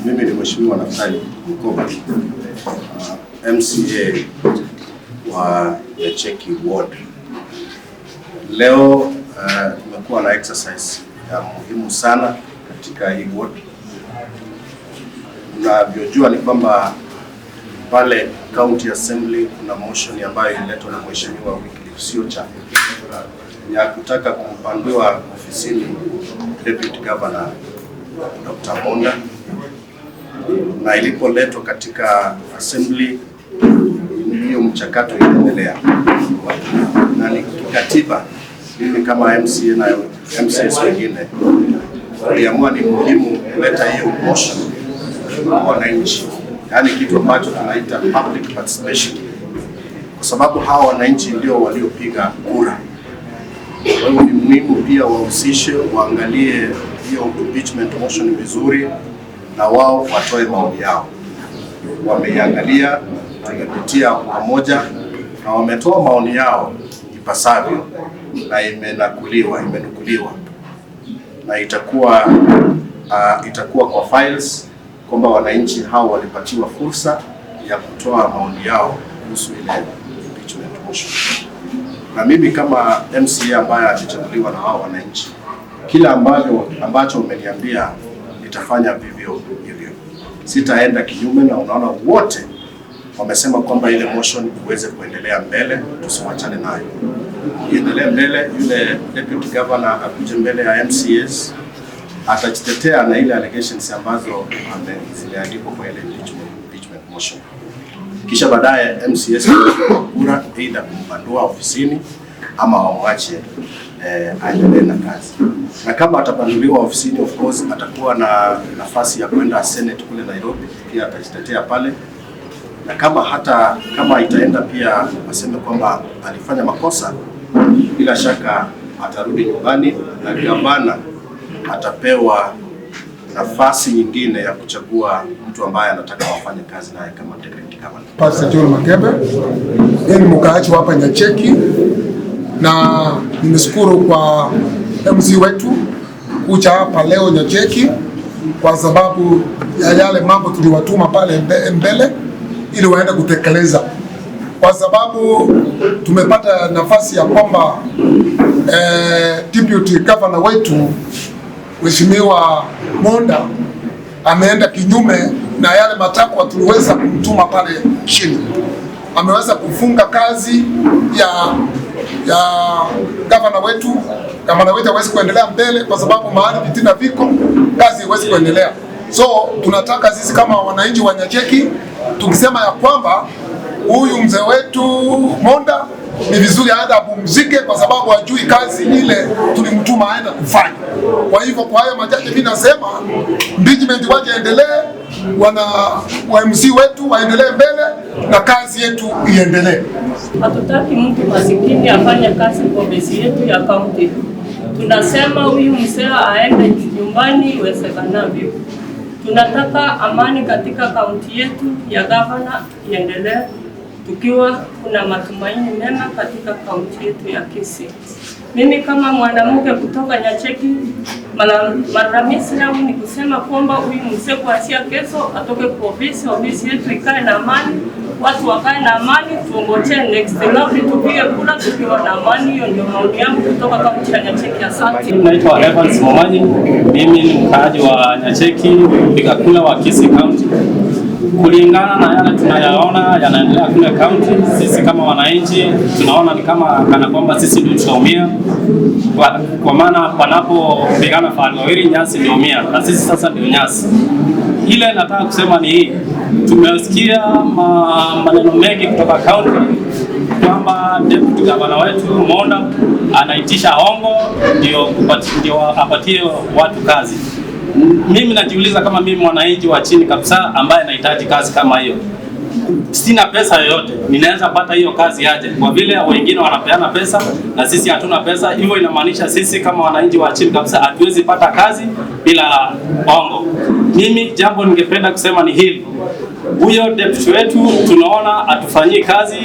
Mimi ni Mheshimiwa Naftali Mkoba, MCA wa Nyacheki Ward. Leo tumekuwa na exercise ya muhimu sana katika hii ward. Unavyojua ni kwamba pale County Assembly kuna motion ambayo ililetwa na Mheshimiwa Wycliffe Siocha ya kutaka kumpandua ofisini Deputy Governor Dr. Monda, na ilipoletwa katika assembly hiyo mchakato iliendelea, na ni kikatiba, mimi kama MCA na MCAs wengine tuliamua ni muhimu kuleta hiyo motion kwa wananchi, yaani kitu ambacho tunaita public participation, kwa sababu hawa wananchi ndio waliopiga kura. Kwa hivyo ni muhimu pia wahusishe, waangalie hiyo impeachment motion vizuri, na wao watoe maoni yao. Wameiangalia, tumepitia pamoja na wametoa maoni yao ipasavyo, na imenakuliwa, imenukuliwa na itakuwa kwa files kwamba wananchi hao walipatiwa fursa ya kutoa maoni yao kuhusu ile impeachment motion. Na mimi kama MCA ambaye amechaguliwa na hao wananchi, kila ambacho umeniambia nitafanya vivyo hivyo, sitaenda kinyume. Na unaona wote wamesema kwamba ile motion iweze kuendelea mbele, tusiwachane nayo, iendelee mbele. Yule deputy governor akuje mbele ya MCAs atajitetea na ile allegations ambazo zimeandikwa kwa ile impeachment motion. Kisha baadaye MCAs kura either kumpandua ofisini ama wamwache aendelee na kazi. Na kama atapanduliwa ofisini, of course atakuwa na nafasi ya kwenda Senate kule Nairobi, pia atajitetea pale, na kama hata kama itaenda pia aseme kwamba alifanya makosa, bila shaka atarudi nyumbani na gavana atapewa nafasi nyingine ya kuchagua mtu ambaye anataka wafanye kazi naye kama deputy governor. Pastor John Makebe, yeye ni mkaaji wa hapa Nyacheki, na nimeshukuru kwa MC wetu kuja hapa leo Nyacheki kwa sababu ya yale mambo tuliwatuma pale mbele ili waende kutekeleza, kwa sababu tumepata nafasi ya kwamba deputy governor wetu Mheshimiwa Monda ameenda kinyume na yale matakwa tuliweza kumtuma pale chini. Ameweza kufunga kazi ya gavana wetu. Gavana wetu hawezi kuendelea mbele kwa sababu mahali vitina viko, kazi haiwezi kuendelea. So tunataka sisi kama wananchi wa Nyacheki tukisema ya kwamba huyu mzee wetu Monda ni vizuri aende apumzike, kwa sababu hajui kazi ile tulimtuma aende kufanya. Kwa hivyo kwa hayo machache, mimi nasema impeachment waje endelee, wana wa MC wetu waendelee mbele na kazi yetu iendelee. Hatutaki mtu masikini afanye kazi kwa ofisi yetu ya kaunti. Tunasema huyu mzee aende nyumbani iwezekanavyo. Tunataka amani katika kaunti yetu ya gavana iendelee, tukiwa kuna matumaini mema katika kaunti yetu ya Kisii. Mimi kama mwanamke kutoka Nyacheki, malalamishi yangu ni kusema kwamba huyu mzee kuanzia kesho atoke kwa ofisi, ofisi yetu ikae na amani, watu wakae na amani, tuongojee next round tupige kura tukiwa na amani. Hiyo ndio maoni yangu kutoka kaunti ya Nyacheki. Asante. Naitwa Evans Momanyi, mimi ni mkaaji wa Nyacheki, mpiga kura wa Kisii County. Kulingana na yale tunayaona yanaendelea kule county, sisi kama wananchi tunaona ni kama kana kwamba sisi ndio tutaumia, kwa maana panapopigana fahali wawili nyasi ndio umia, na sisi sasa ndio nyasi. Ile nataka kusema ni hii, tumesikia maneno mengi kutoka county kwamba deputy governor wetu Monda anaitisha hongo ndio apatie watu kazi. Mimi najiuliza kama mimi mwananchi wa chini kabisa ambaye nahitaji kazi kama hiyo, sina pesa yoyote, ninaweza pata hiyo kazi aje? Kwa vile wengine wanapeana pesa na sisi hatuna pesa, hivyo inamaanisha sisi kama wananchi wa chini kabisa hatuwezi pata kazi bila hongo. Mimi jambo ningependa kusema ni hili, Huyo deputy wetu tunaona atufanyie kazi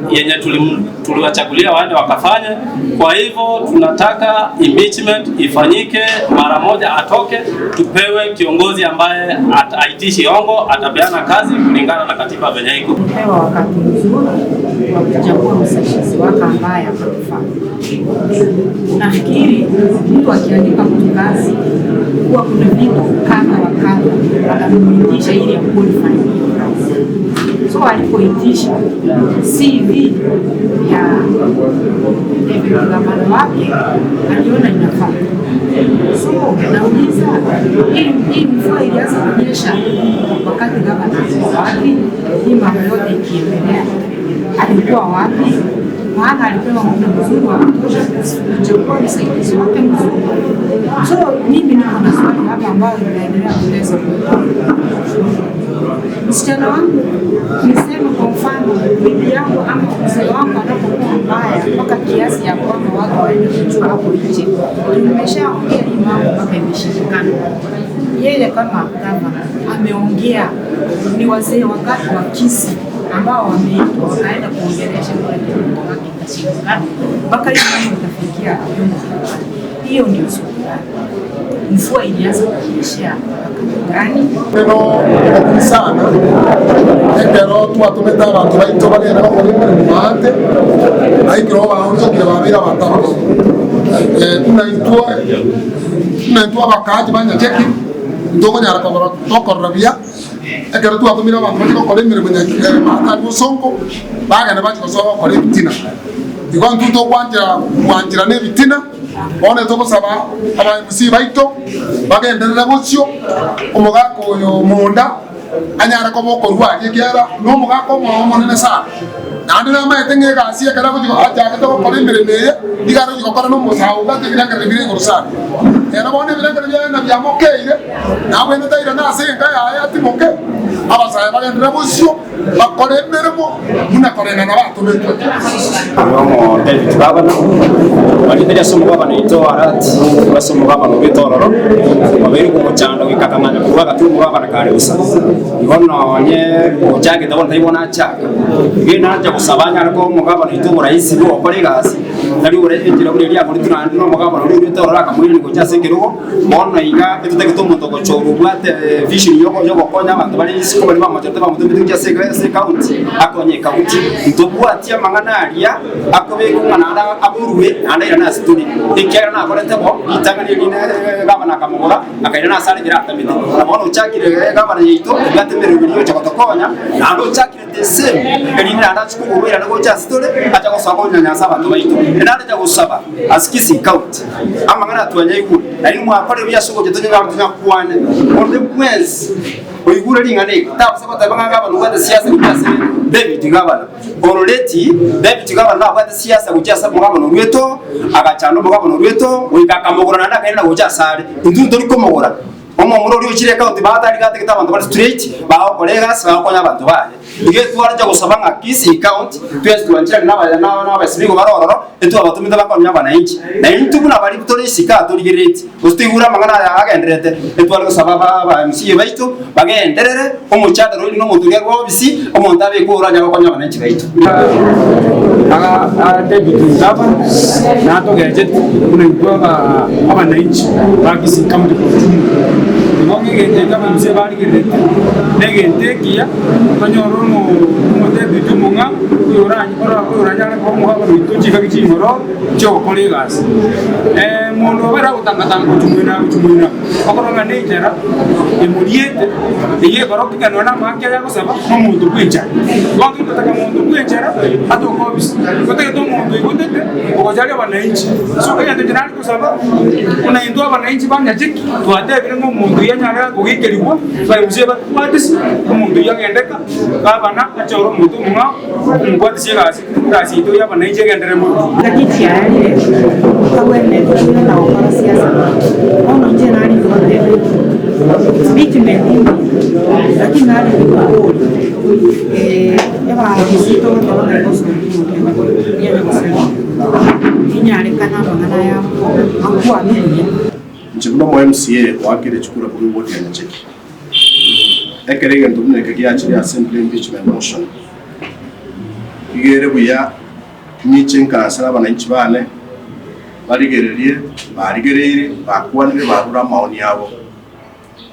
yenye tuliwachagulia waende wakafanye. Kwa hivyo tunataka impeachment ifanyike mara moja, atoke, tupewe kiongozi ambaye ataitishi hongo, atapeana kazi kulingana na katiba venye iko. Pewa wakati mzuri wa kuchagua msaidizi wake ambaye atakufaa. Nafikiri mtu akiandika mtu kazi huwa kuna vitu kadha wa kadha anamuitisha ili aqualify hiyo kazi. So alipoitisha CV ya deputy gavana wake aliona inafaa. So nauliza, hii mvua ilianza kunyesha wakati gavana alikuwa wapi? Hii mambo yote ikiendelea alikuwa wapi? Maana alipewa muda mzuri wa kutosha kuchagua msaidizi wake mzuri. So mimi niko na swali hapa ambayo inaendelea kutesa. Msichana wangu, niseme kwa mfano, bibi yangu ama mzee wangu anapokuwa mbaya mpaka kiasi ya kwamba watu waende kujua hapo nje, tumeshaongea hii mambo mpaka imeshindikana. Yeye kama gavana ameongea, ni wazee wangapi wa Kisii ambao wameitwa wakaenda kuongelesha kule mtoto wake ikashindikana, mpaka hiyo mambo ikafikia vyombo vya habari. Hiyo ndio swali langu. Mvua ilianza kunyeshea wakati gani? Neno okusana ekero twatumite abantu baito bagenda bakora emirimo maate naikiro baonjokire babira batano tunaitwa abakaji ba Nyacheki ntokonyara kobora tokorora buya ekero twatumire abantu bachi gokora emirimo maate bosongo bagenda bachi gosoa gokora ebitina igo ntwe tokwanchera gwanchera na ebitina bono togosaba aba MC baito bagenderera gocio omogaka oyo munda anyara kobokorwa aria ekiara na omogaka omomo monene sana naende namaete ng'a egasi ekero agochi achagete gokora emiremo eye niga arochi gokora na omosao obwate ebirengereri bire igoro sana ero bono ebirengereri biaye na biamokeire nabwene taira na ase enka yaye atimoke abasae bagenderera bosio bakore emiremo buna koreng'ana batometwe. Omo David Gavana waliteria somo gavana ito arati basomo gavana bitororo babiri kumuchando gikakamanya kuruga gatumu gavana kare gusa igono nye ochage tabona taibona chaka igena aja gusabanya ariko mu gavana ito muraisi bo okore gasi tari ure enjira buri ria kuri tunandi no mugavana uri bitororo akamwira ni gocha sengerugo bono iga etutagete omonto gochora obwate vision yoko yogokonya abantu bari isiko bari bamachete bamutumite gocha se county akonye county ntobwatia mang'ana aria akobeka omwana aborwe naende airane ase tore ekiagera nakorete bo ritang'ani rine gavana akamogora akaira nase arebire atamete na bono ochakire gavana yaito obwate emeremo eria ocha gotokonya naende ochakire the same erinde naende achi kogorwa erande gocha ase tore acha gosoa konyanyasa abanto baito naende acha gosaba ase Kisii County amang'ana atwanyaigure naende mwakore buya ase ogocha tonyagamba tonyakwane onde bwensi oigure ring'ana eri tabasa goteba ng'a gavana obwate siasa gochia ase David Gavana already David Gavana nabwate siasa gochia ase omogavana orweto agachanda omogavana orweto goika akamogora naende akairana gocha ase are intwe ntori komogora omomura oria ochire county batari gatagete abanto bare straight bagokora egasi bagokonya abanto baye iga etwaracha gosaba ng'a Kisii County twesi twanchirani n'abasibiko barororo etwabatumite bakonya abananchi na intwe buna bari tore isika torigereti gose toigure amang'ana aya agenderete etware gosaba aba MCA baitu bagenderere omochadara ori na omonto oria rwa obisi omonto abeke oranya gokonya abananchi baitu. David Gavana natogechete buna intwe abananchi ba Kisii County kwa ujumla igo ng'egente aba MCA barigerete na egente ekiya tonyore omodeputy omong'a oyoranyare koba omogavana oito chikaki ching'oro chiogokora egasi mondo obere agotangatanga gochumwina gochumwina okoro ng'a na enchera emoriete eywo ekero okiganwa na amahaki aria agosaba na omonto bwa enchara bono togotaka monto bwa enchara atoke obisi gotagete omonto oigotete ogocharia abananchi so egento ekio nare gosaba buna intwe abananchi ba Nyacheki twatebire ng'a omonto oywo anyare gogikerigwa ba MCA batubwatisi omonto oywo agendeka gavana achore omonto omong'ao omobwatisi egasi egasi yaito ya abananchi egendere mono. Gakichiarire kagwene na gokora siasa bono inche nari goteba impeachment lakini nari gokori ebagisi togoteba ng'a igosongi inyarekana amang'ana yabo akwamiria. Nche muno mo MCA wakire chukura kuri ward ya Nyacheki. Ekere egento buna eke giachire assembly impeachment motion igere buya nyiche nkansara abananchi bane barigererie barigereire bakwanire barura maoni yabo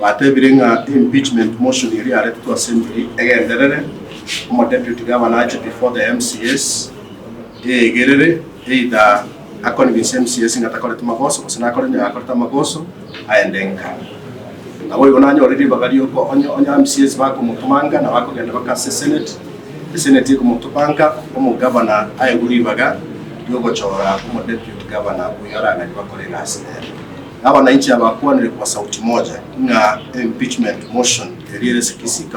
batebire ng'a impeachment motion eri aretetwe assembly egenderere omo deputy governor ache before the MCS egerere either aconvince MCS ng'a takorete magoso gose nakore nyakorete magoso aende nka nabo igo nanyorire ibaga rioko onya MCS bakomotumanga na bakogenda bakase senate esenate ikomotubanga omugavana aegure ibaga riogochora omo deputy governor oyo arang'ani bakore egasi nere abananchi abakwanire kwa sauti moja ng'a impeachment motion eri ere Kisii County.